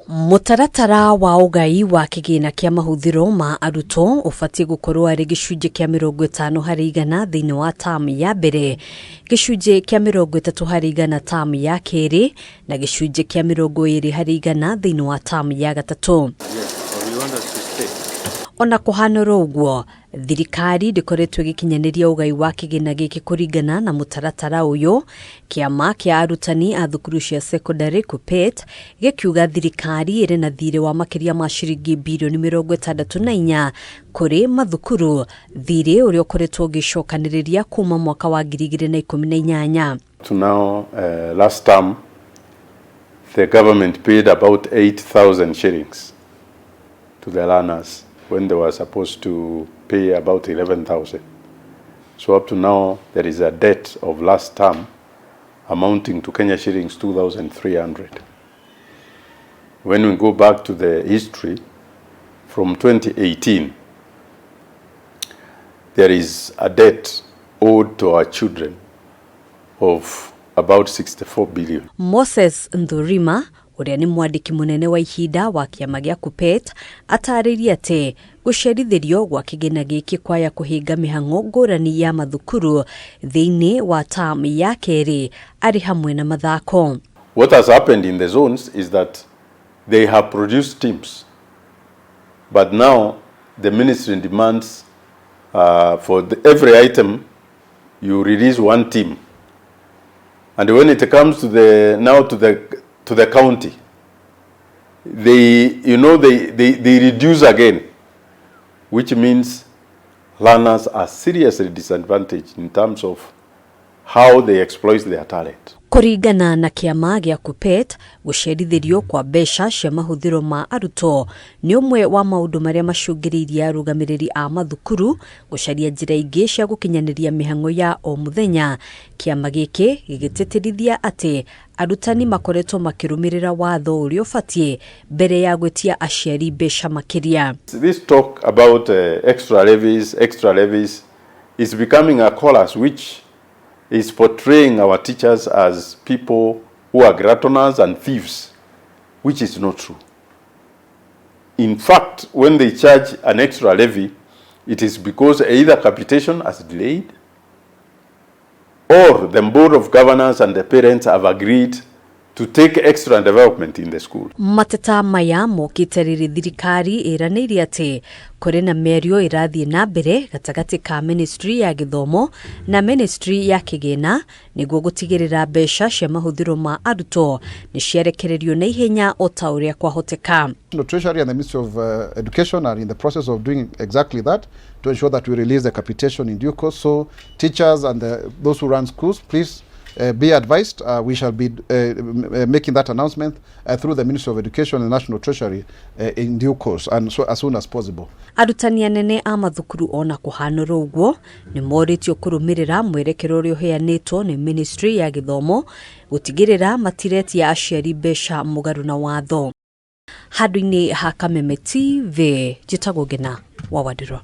Mũtaratara wa ũgai wa kĩgĩna kĩa mahũthĩro ma arutwo ũbatiĩ gũkorwo arĩ gĩcunjĩ kĩa 50% thĩinĩ wa tamu ya mbere, gĩcunjĩ kĩa 30% tamu ya kerĩ na gĩcunjĩ kĩa 20% thĩinĩ wa tamu ya gatatũ. Ona kũhana oro ũguo, thirikari ndĩkoretwo ĩgĩkinyanĩria ũgai wa kĩgĩna gĩkĩ kũringana na mũtaratara ũyũ. Kĩama kĩa arutani a thukuru cia sekondarĩ KUPPET gĩkiuga thirikari ĩrĩ na thirĩ wa makĩria ma ciringi birioni 64 kũrĩ mathukuru, thirĩ ũrĩa ũkoretwo ũgĩcokanĩrĩria kuma mwaka wa 2018. To now, last term, the government paid about 8,000 shillings to the learners when they were supposed to pay about 11,000. So up to now, there is a debt of last term amounting to Kenya shillings 2,300. When we go back to the history, from 2018, there is a debt owed to our children of about 64 billion. Moses Nthurima ũrĩa nĩ mwandĩki mũnene wa ihinda wa kĩama gĩa KUPPET atarĩirie atĩ gũcerithĩrio gwa kĩgĩna gĩkĩ kwaya kũhinga mĩhang'o ngũrani ya mathukuru thĩinĩ wa tamu ya kerĩ arĩ hamwe na mathako. What has happened in the zones is that they have produced teams, but now the ministry demands for every item you release one team. And when it comes to the now to the county, they you know they reduce again, which means learners are seriously disadvantaged in terms of how they exploit their talent. Kũringana na kĩama gĩa KUPPET, gũcerithĩrio kwa mbeca cia mahũthĩro ma arutwo nĩ ũmwe wa maũndũ marĩa macũngĩrĩirie arũgamĩrĩri a mathukuru gũcaria njĩra ingĩ cia gũkinyanĩria mĩhang'o ya o mũthenya. Kĩama gĩkĩ gĩgĩtĩtĩrithia atĩ arutani makoretwo makĩrũmĩrĩra watho ũrĩa ũbatiĩ mbere ya gwĩtia aciari mbeca makĩria. This talk about extra levies is becoming a chorus which is portraying our teachers as people who are gluttonous and thieves, which is not true. In fact, when they charge an extra levy, it is because either capitation has delayed or the board of governors and the parents have agreed to take extra development in the school. Mateta maya mokĩte rĩrĩ thirikari ĩranĩire atĩ kũrĩ na mĩario ĩrathiĩ na mbere gatagatĩ ka ministry ya gĩthomo na ministry ya kĩgĩna nĩguo gũtigĩrĩra mbeca cia mahũthĩro ma arutwo nĩ ciarekererio na ihenya o ta ũrĩa kwahoteka. The Treasury and the Ministry of Education are in the process of doing exactly that to ensure that we release the capitation in due course. So teachers and those who run schools, please be advised. We shall be making that announcement through the Ministry of Education and National Treasury in due course and so as soon as possible. Arutani anene a mathukuru ona kũhanũra ũguo nĩ morĩtio kũrũmĩrĩra mwerekero ũrĩa ũheanĩtwo nĩ ministry ya gĩthomo gũtigĩrĩra matiretia aciari mbeca mũgarũ na watho. Handũ-inĩ ha Kameme TV, njĩtagwo Ngina wa Wandirũ.